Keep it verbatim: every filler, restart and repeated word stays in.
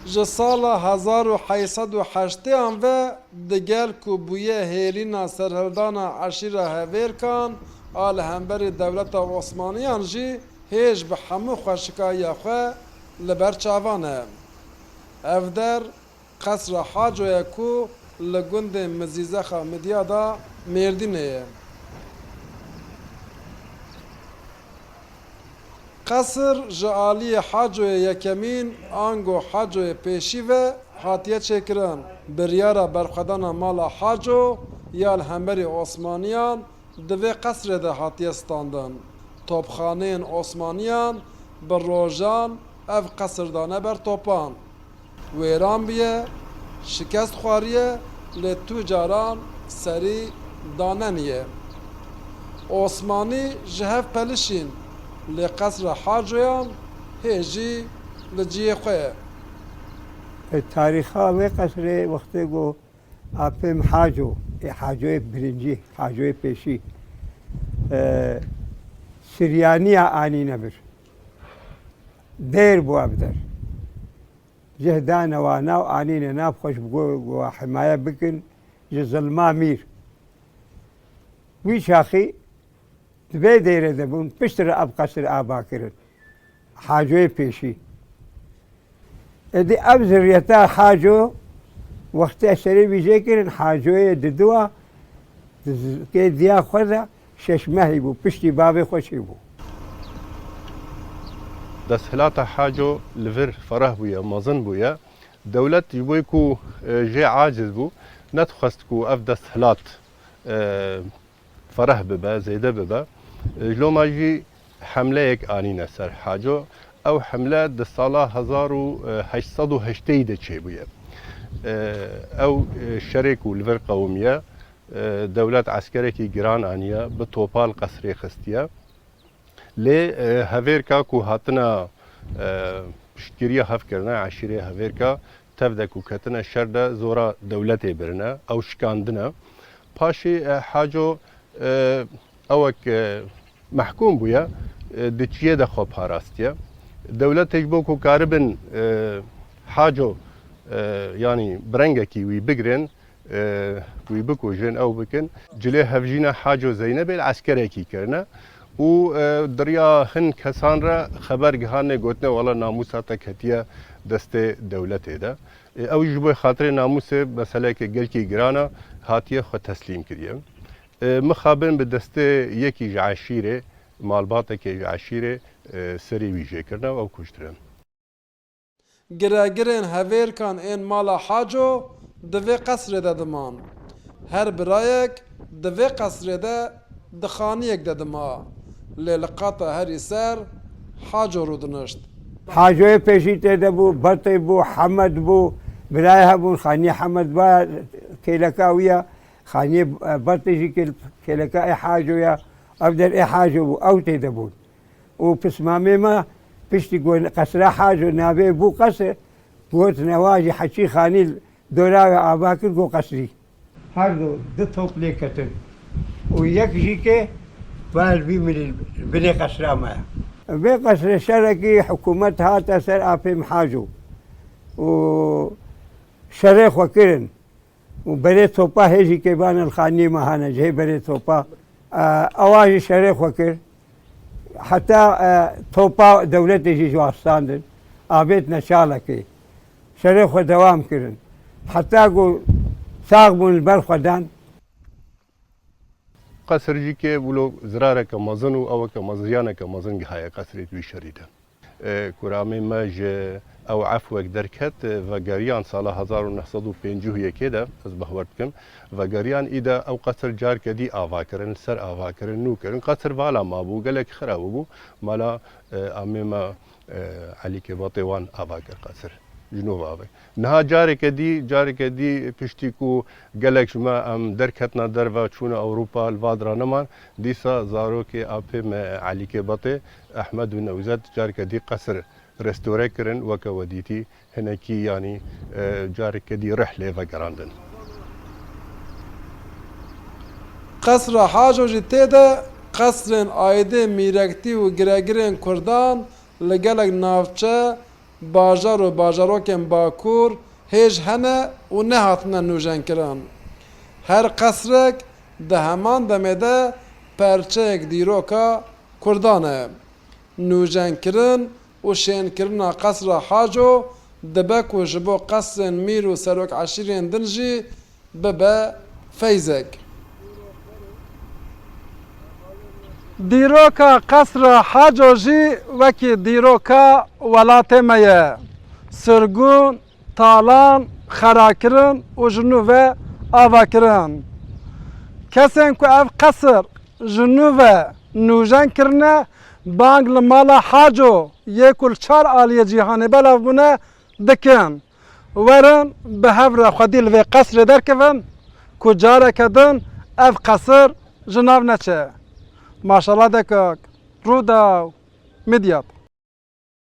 Ji sala hezar û heyt sed û heştêyan ve, di gel ku bûye hêlîna serhildana eşîra Hevêrkan a li hemberî dewleta Osmaniyan jî hêj bi hemû xweşikayiya xwe li ber çavan e. Ev der Qesra Haco ye ku li gundê Mizîzexa Midya de Mêrdînê ye. Qesir ji aliyê Hacoyê Yekemîn ango Hacoyê Pêşî ve hatiye çêkirin. Biryara berxwedana mala Haco ya li hemberî Osmaniyan di vê qesrê de hatiye standin. Topxaneyên Osmaniyan bi rojan ev qesir dane ber topan. Wêran bûye, şikest xwariye, lê tu caran serî daneniye. Osmanî ji hev pelişîn, lê qesra Hacoyan hê jî li cihê xwe ye. E, tarîxa wê qesrê wextê ku Apêm Haco, ê Hacoyê birincî, Hacoyê pêşî, e, Siryaniya anîne vir. Dêr bû ev der. Cih dane wana û anîne nav xwe ji bo ku himaye bikin ji zilma mîr. Wî çaxî di vê dêrê de bûn, piştre ev qesir ava kirin. Hacoyê pêşî. Êdî ev zirriyeta Haco, wextê serê wî jê kirin, Hacoyê diduwa, di zikê diya xwe de şeş mehî bû, piştî bavê xwe çêbû. Desthilata Haco li vir fereh bûye, mezin bûye. Dewlet ji bo ku, e, jê aciz bû, nedixwest ku ev desthilat, e, fereh bibe, zêde bibe. E, ji loma jî hemleyek anîne ser Haco. Ew hemle di sala hezar û heşt sed û heştê de çêbûye. E, ew, e, şerê ku li vir qewimiye, e, dewlet eskerekî giran aniye, bi topa li qesrê xistiye. Lê, e, Hevêrka ku hatine, e, piştgiriya hev kirine, eşîrê Hevêrka tev de ku ketine şer de zora dewletê birine, ew şikandine. Paşê, e, Haco, e, ewek, e, mehkûm bûye, e, di çiyê de xwe parastiye. Dewletê ji bo ku karibin, e, Haco, e, yanî bi rengekî wî bigirin, e, wî bikujin, ew bikin. Cilê hevjîna Haco Zeynebê li eskerekî kirine û, e, di riya hin kesan re xeber gihandine, gotine, wela namûsa te ketiye destê dewletê de. E, ew ji bo xatirê namûsê meseleyeke gelkî giran e, hatiye xwe teslîm kiriye. E, mixabin bi destê yekî ji eşîrê, malbatekê ji eşîrê, e, serê wî jê kirine û ew kuştine. Giregirên Hevêrkan ên mala Haco di vê qesrê de diman. Her birayek di vê qesrê de di xaniyek de dima. Lê li qata herî ser Haco rûdinişt. Hacoyê pêşî tê de bû, Betê bû, Hemed bû, birayê hebûn, xaniyê Hemed ba kêleka wî ya, xaniyê, e, Betê jî kêl-, kêleka ê Haco ya, ev der ê Haco bû, ew tê de bûn. Û pismamê me piştî ku qesra Haco navê bû qesr, gotine wa jî Heçî Xanî dora wê ava kir, got qesrî. Her du, du top lê ketin. Û yek jî ke ber vî min li binê qesra me ye. Vê qesrê şerekî hikûmet hate ser Apêm Haco. Û şerê xwe kirin. Û berê topa hê jî kêbanên xaniyê me hane, ji hê berê topa. E, ewa jî şerê xwe kir. Heta, e, topa dewletê jî ji wan standin. Avêtine çalekê. Şerê xwe dewam kirin. Heta ku sax bûn li ber xwe dan. Qesir jî ke wilo zirareke mezin û eweke mezin, ziyaneke mezin gihaye qesrê di wî şerî de. E, kuramê me ji ew efwek derket, e, vegeriyan sala hezar û neh sed û pêncî û yekê de, ez behwer dikim, vegeriyan î de ew qesir carke dî ava kirin, li ser ava kirin, nû kirin. Qesir vala mabû, gelek xira bûbû. Mala, e, amê me, e, Elî Kêbatê wan ava kir qesir. Ji nû ve ava. Niha careke dî, careke dî piştî ku gelek ji me em derketina derve çûne Ewropa, li va dira neman, dîsa zarokê apê me Elî Kêbatê, Ehmed û Newzet careke dî qesir restore kirin, weke we dîtî hinekî, yanî, e, careke dî rih lê vegerandin. Qesra Haco jî tê de qesrên aîdê mîrektî û giregirên kurdan li gelek navçe Bajar û bajarokên Bakur hêj hene û nehatine nûjenkirin. Her qesrek di heman demê de perçeyek dîroka Kurdan e. Nûjenkirin û şênkirina qesra Haco dibe ku ji bo qesrên mîr û serok eşîrên din jî bibe feyzek. Dîroka qesra Haco jî wekî dîroka welatê me ye. Sirgûn, talan, xerakirin û ji nû ve avakirin. Kesên ku ev qesir ji nû ve nûjen kirine, bang li mala Haco yê ku li çar aliyê cîhanê belav bûne dikin. Werin bi hev re xwedî li vê qesrê derkevin ku careke din ev qesir ji nav neçe. Maşallah dekak. Rûdaw. Midyat.